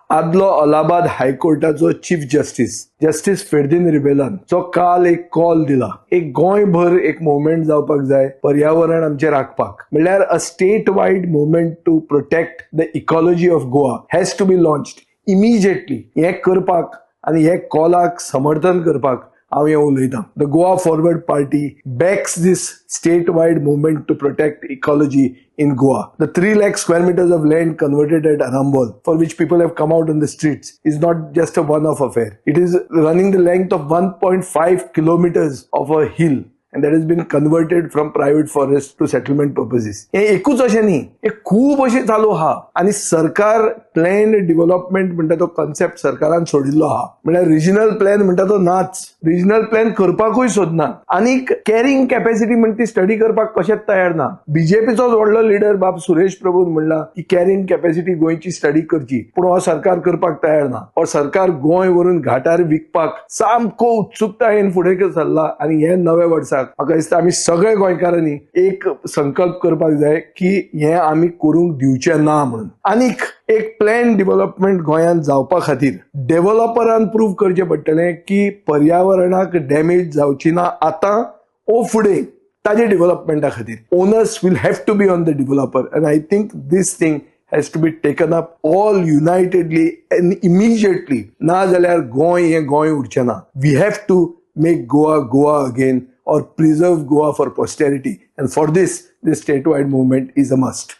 आदलो अलाहाबाद हायकोर्टाचो chief justice, justice Ferdino रिबेलान जो काल एक कॉल दिला, एक गोंयभर एक मुवमेंट जावपाक जाय पर्यावरण आमचें राखपाक. म्हणल्यार a state wide movement to protect the ecology of Goa has to be launched immediately. हें करपाक आनी हे कॉलाक समर्थन करपाक हांव हें उलयतां. The Goa Forward Party backs this state wide movement to protect ecology in Goa. The 3 lakh square meters of land converted at Arambol, for which people have come out on the streets, is not just a one-off affair. It is running the length of 1.5 kilometers of a hill and that has been converted from private forest to settlement purposes. हे एकूच अशें न्ही, हे खूब अशें चालू आहा आनी सरकार प्लॅन डेव्हलपमेंट म्हणटा तो कॉन्सेप्ट सरकारान सोडिल्लो आहा. म्हणल्यार रिजनल प्लॅन म्हणटा तो नाच, रिजनल प्लॅन करपाकूय सोदना आनी कॅरिंग कॅपॅसिटी म्हणटा ती स्टडी करपाक कशेंच तयार ना. बीजेपीचोच व्हडलो लिडर बाब सुरेश प्रभून म्हणला की कॅरिंग कॅपॅसिटी गोंयची स्टडी करची, पूण हो सरकार करपाक तयार ना. हो सरकार गोंय व्हरून घाटार विकपाक सामको उत्सुकतायेन फुडें सरला. आनी हे नव्या वर्साक म्हाका दिसता आमी सगळे गोंयकारांनी एक संकल्प करपाक जाय की हें आमी करूंक दिवचें ना म्हणून. आनीक एक प्लॅन डेव्हलपमेंट गोंयांत जावपा खातीर डेव्हलपरान प्रूव करचें पडटलें की पर्यावरणाक डॅमेज जावची ना आतां ओ फुडें ताजे डेव्हलपमेंटा खातीर. Onus will have to be on the developer and I think this thing has to be taken up all unitedly and immediately. ना जाल्यार गोंय हें गोंय उरचें ना. We have to make Goa Goa again or preserve Goa for posterity, and for this, this statewide movement is a must.